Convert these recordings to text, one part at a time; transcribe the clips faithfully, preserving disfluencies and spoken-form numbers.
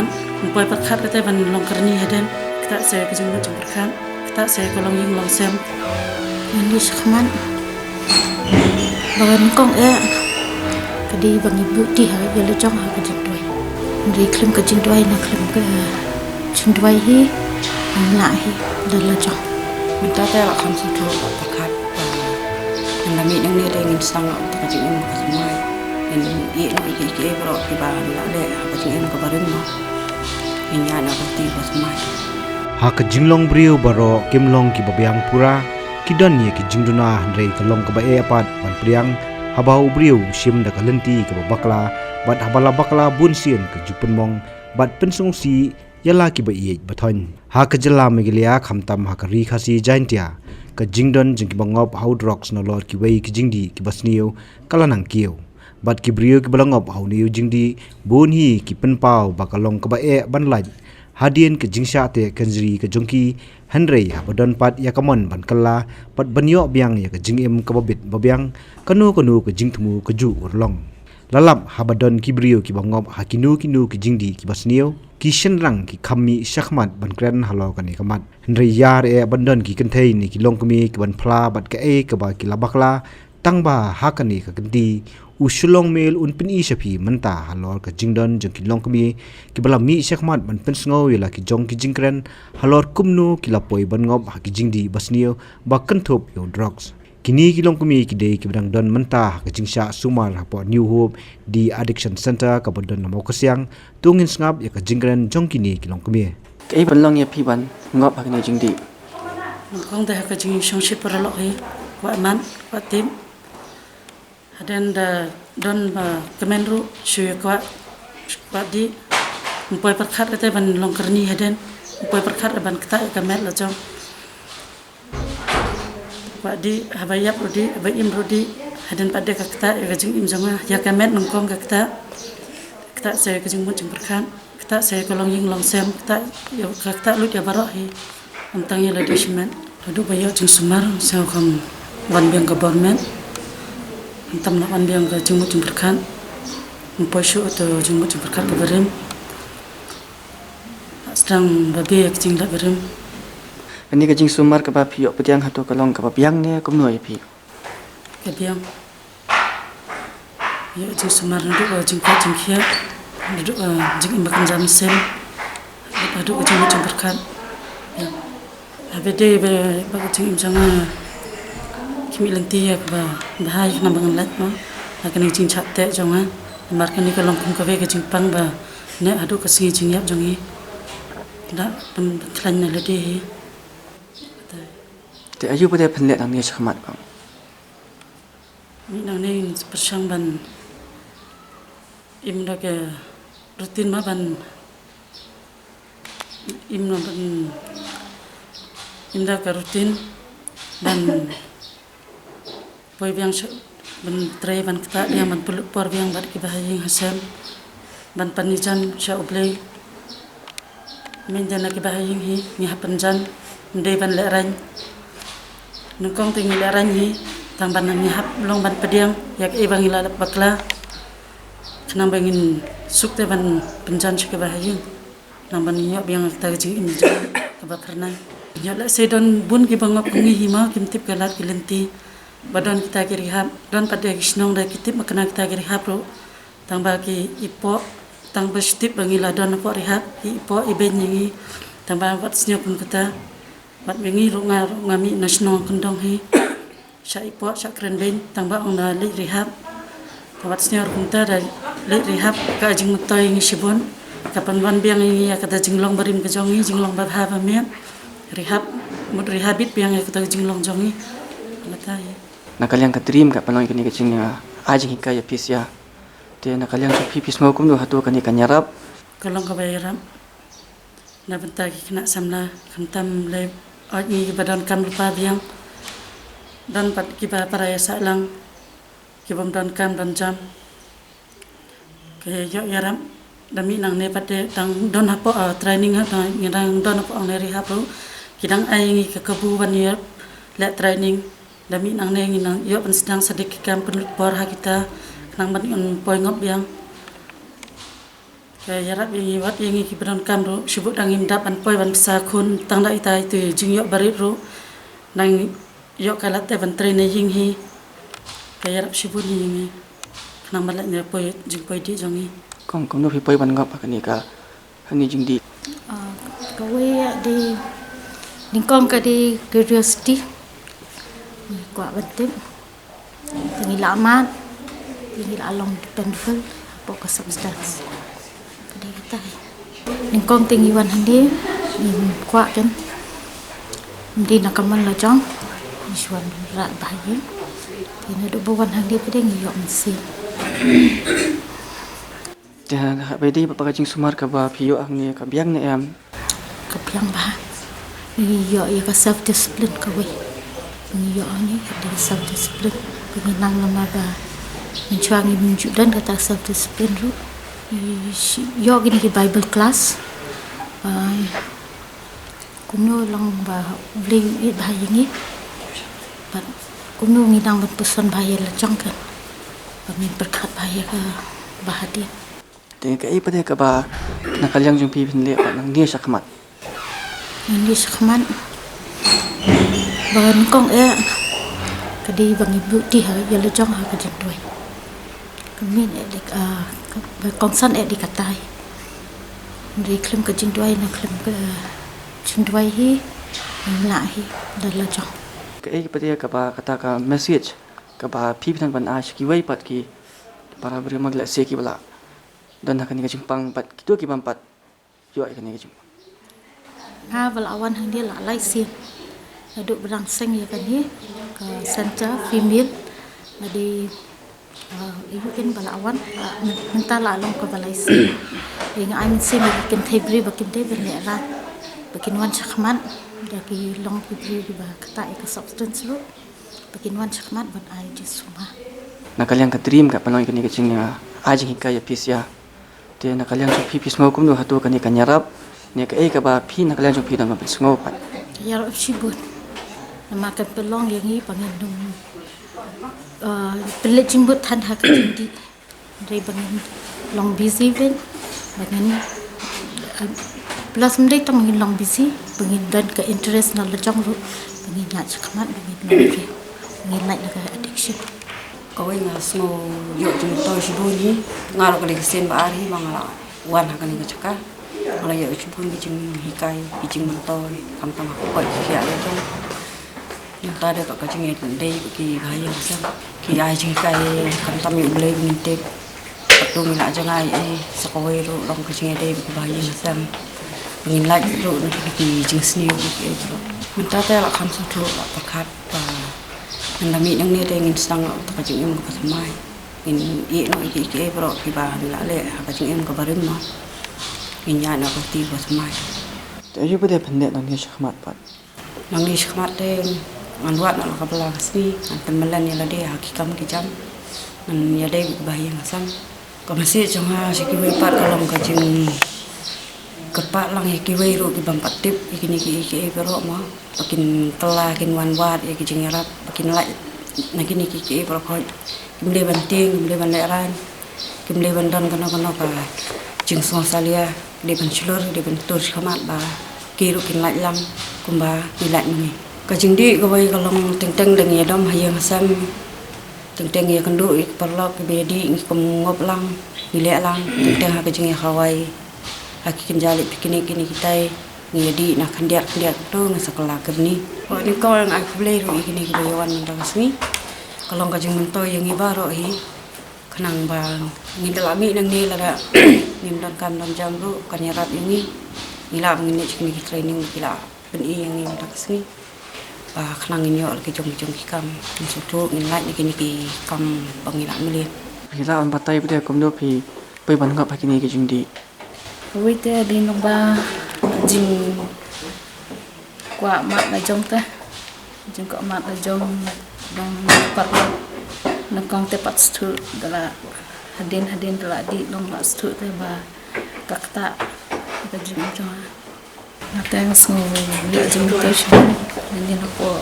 Ym poi pyrkhat kata ban long kyrni hadien. Kata sa ka jingmut jingpyrkhat. Kata sa ka long ïing long sem. Ngan ïa shakhmat. Ba nyngkong eh. Ka dei ba ngi buh ti ha ïa la jong ha ka jingduwai. Hynrei khlem ka jingduwai na khlem ka jingduwai hi. Nang lah hi da la jong. Mynta te la kham sngewthuh pyrkhat. Ngan la mih nangne te ngin sdang la ka jingim ka jingmai. Ngin ïeh noh ïa ki baroh kiba la leh ha ka jingim kaba rim noh. Ngin ïaid noh ka ti ba jingmai. Ha ka jinglong briew baroh kim long kiba biang pura, ki don ïa ki jingduna hynrei ka long kaba eh pat ban pdiang haba u briew u shim da ka lynti kaba bakla bad haba la bakla bun sien ka ju pynmong bad pynsngewsih ïa la kiba ïeit ba thoiñ. Ha ka jylla Meghalaya khamtam ha ka ri Khasi Jaintia, ka jingdon jong kiba ngop ha u drugs nalor kiwei ki jingdih kiba sniew ka la nang kiew. Bad ki briew kiba la ngop ha une u jingdih bun hi ki pynpaw ba ka long kaba eh ban lait hadien ka jingshah teh kynjri ka jong ki, hynrei haba don pat ïa ka mon ban kylla bad ban ïoh biang ïa ka jingim kaba bit ba biang, kano kano ka jingthmu ka ju urlong. La lap haba don ki briew kiba ngop ha kino kino ki jingdih kiba sniew, ki shynrang ki kham mih shakhmat ban kren halor kane ka mat. Hynrei ïa re eh ban don ki kynthei ne ki longkmie kiban phla bad kaei kaba ki la bakla, tang ba ha kane ka kynti u Shillong Mail un pyni sha phi mynta halor ka jingdon jong ki longkmie kiba la mih shakhmat ban pynsngew ïa la ki jong ki jingkren halor kumno ki la poi ban ngop ha ki jingdih ba sniew ba kynthup ïa u drugs. Kine ki longkmie ki dei kiba dang don mynta ha ka jingshah sumar hapoh New Hope De-Addiction Centre kaba don na Mawkasiang. To ngin sngap ïa ka jingkren jong kine ki longkmie. Kaei ban long ïa phi ban ngop ha kine jingdih? Nyngkong te ha ka jingshongshit paralok hi, kwah mat, kwah tip. Hadien da don ba kmen ruh shu ïa kwah, kwah dih. Ym poi pyrkhat te ban long kyrni hadien. Ym poi pyrkhat ban ktah ïa ka met la jong. Kwah dih, haba ïap ruh dih, haba im ruh dih, hadien pat de ka ktah ïa ka jingim jong nga, ïa ka met nyngkong ka ktah. Ktah sa ïa ka jingmut jingpyrkhat, ktah sa ïa ka long ïing long sem, ktah ïa ka ktah lut ïa baroh hi. Ym tang ïa lade shimet. Haduh ba ïoh jingsumar, sa kam wan biang ka bor met. Ym tam lah wan biang ka jingmut jingpyrkhat. Ym poi shuh to jingmut jingpyrkhat kaba rim. Sdang ba biang ka jingleh barim. Kane ka jingsumar kaba phi ïoh pdiang hato ka long kaba biang ne kumno ïa phi? Ka biang. Ïoh jingsumar naduh ka jingkoit jingkhiah, naduh ka jingim ba kynja mynsiem, naduh ka jingmut jingpyrkhat. Ïa. Haba dei ba, ba ka jingim jong nga ki mih lynti ïa kaba bha ïa kane ba ngan lait mo. Ha kane ka jingshah teh jong nga. Namar kane ka long kum kawei ka jingpang ba ne haduh ka sngi jingïap jong ngi. Da pyn, pynkhlaiñ na lade hi. Te aïu ba dei phin leh nangne shakhmat kong? Mih nangne ngin pyrshang ban im da ka routine ma ban im na ban im da ka routine ban poi biang sha, ban trei ban ktah biang ban pynlut por biang bad kiba ha ïing ha sem ban pynïajan sha U Blei. Mynta na kiba ha ïing hi ngi hap pynjan, ym dei ban lehraiñ. Nyngkong te ngi lehraiñ hi tang ban ngi hap long ban pdiang ïa kaei ba ngi la bakla. Khnang ba ngin suk te ban pynjan sha kiba ha ïing. Khnang ban ïoh biang kata ka jingim jong kaba phyrnai. Ïoh lehse don bun kiba ngop kum ngi hi ma kim tip ka lad ki lynti. Ba don kita ki rehab, don pat de ki shnong da ki tip ma kane kita ki rehab ruh. Tang ba ki ipoh, tang ba shu tip ba ngi la don hapoh rehab, ki ipoh ibeiñ ïa ngi. Tang ba wat sniew kum kata. Wat ma ngi ruh nga ruh nga mih na shnong kyndong hi. Shah ipoh, shah kren beiñ, tang ba ong na leit rehab. Tang wat sniew ruh kumta da leit rehab ka jingmyntoi ïa ngi shibun. Ka pynwan biang ïa ngi ïa kata jinglong barim ka jong ngi, jinglong babha bamiat. Rehab, mut rehab bit biang ïa kata jinglong jong ngi. Kata hi. Na ka liang ka dream ka pynlong ïa kane ka jing, ah, ai jinghikai ïa phi sha. Te na ka liang jong phi phi sngew kumno hato kane kan ïarap? Ka long kaba ïarap. Na bynta ki khynnah samla, khamtam lei ot ngi kiba donkam lypa biang. Don pat kiba para ïa sah lang, kibym donkam don jam. Ka ïoh ïarap, da mih nangne pat de dang don hapoh, ah, training ha, dang, ngi dang don hapoh hangne rehab ruh. Ki dang ai ngi ka kabu ban ïa leh training. Da mih nangne ngi nang ïoh ban sdang sa dei ki kam pynlut por ha kita, khnang ban ïoh poi ngop biang. Ka ïarap ïa ngi wat ïa ngi kiba donkam ruh, shu bud dang ngim dap ban poi ban pisa khun, tang da ita itu jingïoh barit ruh nang ïoh ka lad te ban trei na ïing hi. Ka ïarap shibun ïa ngi khnang ban leh ne poi jingpoi dih jong ngi. Kong, kumno phi poi ban ngop ha kane ka, ha kane jingdih? Ah, kawei ïa dei nyngkong ka dei curiosity. Ngi kwah ban tip. Ngi la mad, ngi la long dependable hapoh ka substance. Ka dei kata hi. Nyngkong te ngi wan hangne, ngi kwah kan. Ym dei na ka mon la jong, ngi shu wan rah bha ïa. Te naduh ba wan hangne pat ngi ïoh mynsiem. Te haba ïadei bad ka jingsumar kaba phi ïoh hangne, ka biang ne em? Ka biang bha. Ngi ïoh ïa ka self discipline kawei. Ngi ïoh hangne ka dei self discipline. Ba ngi nang namar ba mynshuwa ngim ju don kata self discipline ruh. Ngi shi-, ïoh kine ki Bible class. Ba kumno long ba U Blei u ïeit bha ïa ngi. Bad kumno ngi nang ban puson bha ïa la jong kan. Ba ngin pyrkhat bha ïa kaba hadien. Te kaei pat de kaba na ka liang jong phi phin leh pat nangne shakhmat? Nangne shakhmat. Ba nyngkong eh ka dei ba ngi buh dih ha ïa la jong ha ka jingduwai. Ka mih eh dei, ah, ka, ba kongsan eh dei katai. Hynrei khlem ka jingduwai, na khlem ka jingduwai hi, ngim lah hi da la jong. Kaei pat de kaba kata ka message kaba phi phin ban ai sha kiwei pat ki para briew, ma ki lehse kiba la don ha kane ka jingpang bad kito ki bym pat ïoh ïa kane ka jingpang? Nga ba la wan hangne la lai sien. Naduh ba dang seng ïa kane ka center female. Nga dei, ah, ïa u kin ba la wan, ah, mynta la long kaba lai sien. Ïa nga ai mynsiem ïa ki kynthei briew ba kin dei ban leh rai, ba kin wan shakhmat, da ki long ki briew kiba ktah ïa ka substance ruh. Ba kin wan shakhmat ban ai jingsumar. Na ka liang ka dream ka pynlong ïa kane ka jing, ah, ai jinghikai ïa phi sha. Te na ka liang jong phi, phi sngew kumno hato kane kan ïarap? Ne kaei kaba phi na ka liang jong phi dang ban pynsngew pat? Ïarap shibun. Namar kan pynlong ïa ngi ba ngin ym, ah, pynleit jingbud than ha ka jingdih. Hynrei ba ngin long busy beit, ba ngin, eh, plus ym dei tang ba ngin long busy, ba ngin don ka interest na la jong ruh, ba ngin ïaid shakhmat, ba ngin long briew, ba ngin lait na ka addiction. Kawei nga sngew ïoh jingmyntoi shibun hi, nga ruh ka dei ka sien ba ar hi ba nga la wan ha kane ka jaka. Nga la ïoh shibun ki jinghikai, ki jingmyntoi, khamtam ha ka koit ka khiah la jong. Mynta dei pat ka jingïadei bad ki bahaïing hasem. Ki ai jinghikai khamtam ïa U Blei ba ngin tip. Katto ngi la jngai eh, sa kawei ruh long ka jingïadei bad ki bahaïing hasem. Ba ngin lait ruh na ki jingsniew ki eh ruh. Mynta te la kham sngewthuh, la pyrkhat ba ngan da mih nangne te ngin sdang noh ka jingim kaba thymmai. Ngin ïeh noh ïa ki, ïa ki eh baroh kiba ngi la leh ha ka jingim kaba rim noh. Ngin ïaid noh ka kti kaba thymmai. Te aïu ba dei phin leh nangne shakhmat pat? Nangne shakhmat te ngan wad noh la ka bylla ka sngi, ngan pynmlien ïa lade ha ki kam ki jam, ngan ïadei bad ki bahaïing hasem. Ka message jong nga sha kiwei pat ka long ka jingkyrpad lang ïa kiwei ruh ki bym pat tip ïa kine kiei kiei baroh mo, ba kin kylla, kin wan wad ïa ki jingïarap, ba kin lait na kine kiei kiei baroh. Kim dei ban tieng, kim dei ban lehraiñ, kim dei ban don kano kano ka jingsngewsalia. Dei ban shlur, dei ban tur shakhmat ba ki ruh kin lait lang kumba ngi lait ma ngi. Ka jingdih kawei ka long teng teng da ngi ïadom ha ïing ha sem, teng teng ngi ïakynduh ïa ki paralok kiba ïadih, ngi kum ngop lang, ngi leh lang, teng teng ha ka jingïakawai, ha ki kynja leit picnic kine kitai, ngi ïadih na khyndiat khyndiat, to ngi sa kylla kyrni. Nyngkong nga ai khublei ruh ïa kine kiba ïawan mynta ka sngi. Ka long ka jingmyntoi ïa ngi baroh hi. Khnang ba ngin da lah mih nangne lada ngim don kam don jam ruh kan ïarap ïa ngi. Ngi lah ba ngin leit sha kine ki training ba ki lah pyni ïa ngi mynta ka sngi. Ba khnang ngin ïoh la ki jong ki jong ki kam, ngin sngewthuh, ngin lait na kine ki kam ba ngi lah mlien. Phi lah ban batai pat de kumno phi poi ban ngop ha kine ki jingdih? Kawei te dei naba jing kwah mad la jong te. Jingkwah mad la jong dang pat nyngkong te pat sngewthuh da la hadien hadien da la dih long la sngewthuh te ba ka ktah ka jingim jong nga. Nga te nga sngew ïoh jingmyntoi shibun. Lane hapoh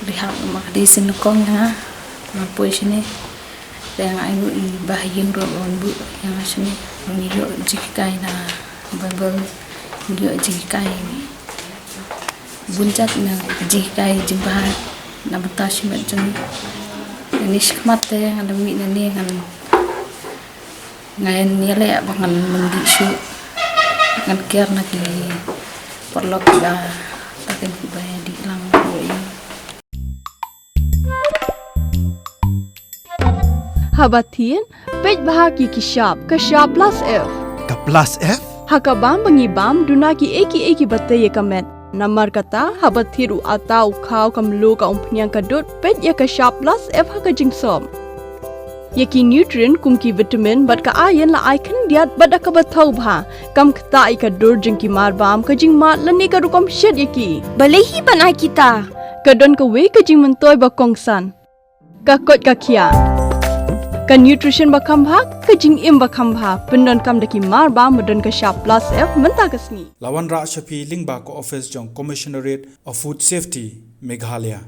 rehab ma ka dei sien nyngkong ïa nga ban poi shane. Te nga ainguh i bahaïing ruh ban buh ïa nga shane. Ngi ïoh jinghikai na Baibl, ngi ïoh jinghikai bun jait na jinghikai jingbha na bynta shimet jong ngi. Ngi shikmat te ngan da mih na ne ngan ngan ïaleh ba ngan ym dih shuh, ngan kiar na ki paralok ba ta kin ki ba dih lang ko i. Haba thied, peit bha ki ki shap, ka shap plus F. Ka plus F? Ha ka bam ba ngi bam, duna ki ei ki ei ki ba tei ïa ka met. Namar kata, haba thied u atta u khaw ka mluh ka umphniang ka dud, peit ïa ka shap plus F ha ka jingsop. Ïa ki nutrient kum ki vitamin bad ka iron la ai khyndiat bad da kaba thaw bha. Kam ktah ïa ka dur jong ki mar bam, ka jingmad lane ka rukom shet ïa ki. Balei hi ban ai kita? Ka don kawei ka jingmyntoi ba kongsan. Ka koit ka khiah. Ka nutrition ba kham bha, ka jingim ba kham bha. Pyndonkam da ki mar bam ba don ka shap plus F mynta ka sngi. La wanrah sha phi lyngba ka office jong Commissionerate of Food Safety, Meghalaya.